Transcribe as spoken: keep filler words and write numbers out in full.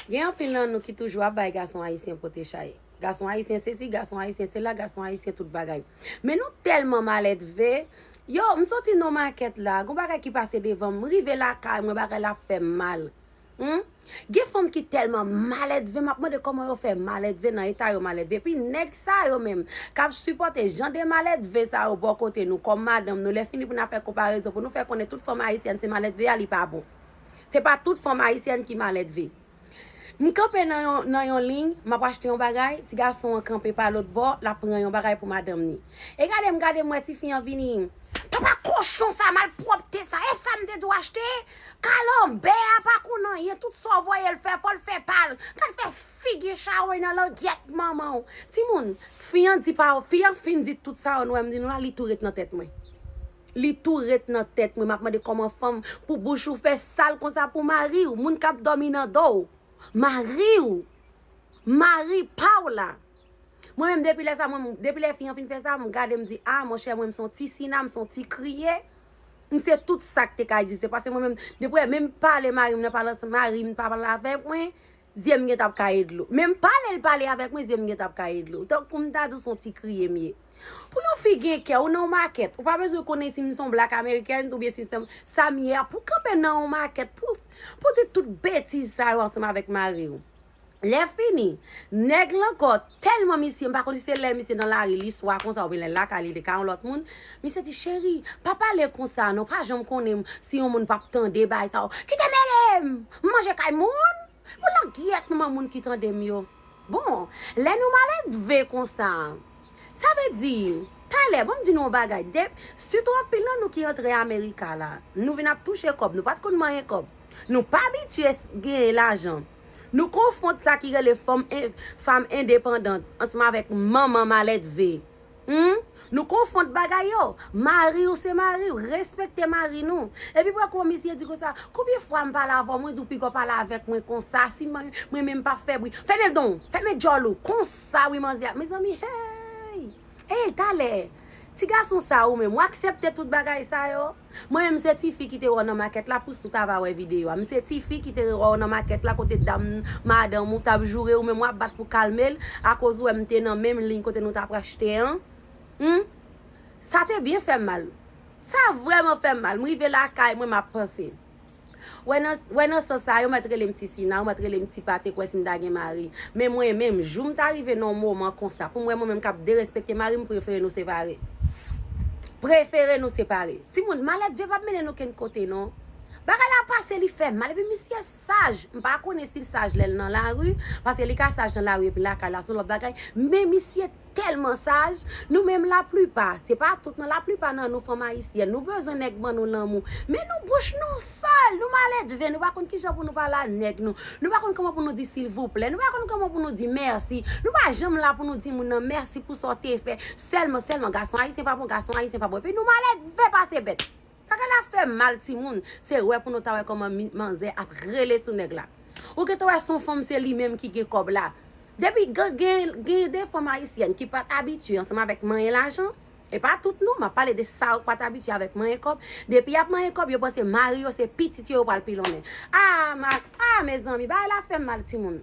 Gen anpil nan nou ki toujou ap bay gason ayisyen pote chay. Gason ayisyen sesi, gason ayisyen sela, gason ayisyen tout bagay. Men nou tèlman malèdve. Yo, m soti nan makèt la, gon bagay ki pase devan m, m rive lakay mwen, bagay la fè m mal. Hmm? Gen fanm ki tèlman malèdve, m ap mande kòman yo fè malèdve nan eta yo malèdve. Epi nèg sa yo menm, k ap sipòte jan de malèdve sa yo bò kote nou, kòm madanm nou, lè fini pou n a fè konparezon, pou nou fè konnen tout fanm ayisyèn se malèdve a, li pa bon. Se pa tout fanm ayisyèn ki malèdve. M kanpe nan yon, nan yon liy, m ap achte yon bagay, ti gason an kanpe pa lòt bò, l ap pran yon bagay pou madanm ni. E gade m gade m wè tifi an vini. Papa kochon sa, malpwòpte sa, e sa m te di w achte? Kalanbè a pa konn anyen, tout sa w voye l fè, fò l fè pa l. Gad fè figi chawony nan langyèt manman w. Timoun, fi an di pa, fi an fin di tout sa w wè m di nou la, li tou ret nan tèt mwen. Li tou ret nan tèt mwen, m ap mande kòman fanm pou bouch ou fè sal konsa pou mari w, moun k ap dòmi nan do w. Mari w, mari pa w la. Mwen menm depi lè sa, mwen, depi lè fi an fin fè sa, m gade m di, a monchè, mwen m se yon ti sina, m se yon ti kriye. M se tout sa k te ka egziste. Paske mwen menm, depi menm pale mari m nan, pale mari m pa pale avèk mwen, zye m gentan ap kaye dlo. Menm pale l pale avèk mwen, zye m gentan ap kaye dlo. Tankou m ta di w se yon ti kriye m ye. Pou yon fi gen kè, ou nan yon makèt, ou pa bezwen konnen si m se yon black american oubyen si se sa m ye a, pou kanpe nan yon makèt, pou, pou di tout betiz sa yo ansanm avèk mari w. Lè fini, nèg lan ankò, tèlman misye, m pa konn si se lè misye nan lari, li swa konsa, oubyen lè l lakay li, li ka yon lòt moun, misye di, cheri, pa pale konsa non, pa janm konnen si yon moun p ap tande bagay sa yo. Kite mele m! M manje kay moun! Pou langyèt manman moun ki tande m yo. Bon, lè nou malèdve konsa, sa vle di, talè, ban m di nou yon bagay, de, sitou anpil nan nou ki antre Amerika la, nou vin ap touche kòb, nou pa t konn manyen kòb. Nou pa abitye s-, genyen lajan. Nou konfonn sa ki rele fanm en-, fanm endepandant ansanm avèk manman malèdve. Hmm? Nou konfonn bagay yo. Mari w se mari w. Respekte mari nou. Epi pou wè kòman misye di konsa, konbyen fwa m pale avè w, mwen di w piga w pale avèk mwen konsa, si mwen, mwen menm pa fè bri. Fèmen don, fèmen djòl ou. Konsa wi manzè. Mezanmi, hey! Hey, talè! Ti gason sa ou menm, w aksepte tout bagay sa yo? Mwen menm se tifi ki te wè w nan makèt la, pou si w ta va wè videyo a. M se tifi ki te wè w nan makèt la kote dam madanm ou t ap joure ou menm w ap bat pou kalme l akoz ou wè m te nan menm liy kote nou t ap achte an. Hmm? Sa te byen fè m mal. Sa vrèman fè m mal. M rive lakay mwen m ap panse. Wè nan, wè nan sans sa, yo mèt rele m ti sina, yo mèt rele m ti pate, kwè si m ta gen mari. Men mwen menm, jou m ta rive nan yon moman konsa, pou m wè mwen menm k ap derespekte mari m, prefere nou separe. Prefere nou separe. Timoun, malèdve p ap mennen n okenn kote non. Bagay la pase, li fè mal. Epi misye saj. M pa konnen si l saj lè l nan lari, paske li ka saj nan lari epi lakay la, se yon lòt bagay. Men misye tèlman saj. Nou menm laplipa, se pa tout non, laplipa nan nou fanm ayisyèn, nou bezwen nèg ban nou lanmou. Men nou bouch nou sal, nou malèdve, nou pa konn kijan pou nou pale a nèg nou. Nou pa konn kòman pou nou di silvouplè, nou pa konn kòman pou nou di mèsi. Nou pa janm la pou nou di moun nan mèsi pou sa w te fè. Sèlman, sèlman, gason ayisyen pa bon, gason ayisyen pa bon. Epi nou malèdve pase bèt. Bagay la fè mal timoun. Se wè pou nou ta wè kòman mi-, manzè ap rele sou nèg la. Ou gentan wè se yon fanm se li menm ki gen kòb la. Depi gen, gen, gen de fanm ayisyèn ki pa t abitye ansanm avèk manyen lajan, e pa tout non, m ap pale de sa yo k pa t abitye avèk manyen kòb. Depi y ap manyen kòb, yo panse mari yo se pitit yo, yo pral pilonnen. A, ma, a, mezanmi, bagay la fè m mal timoun.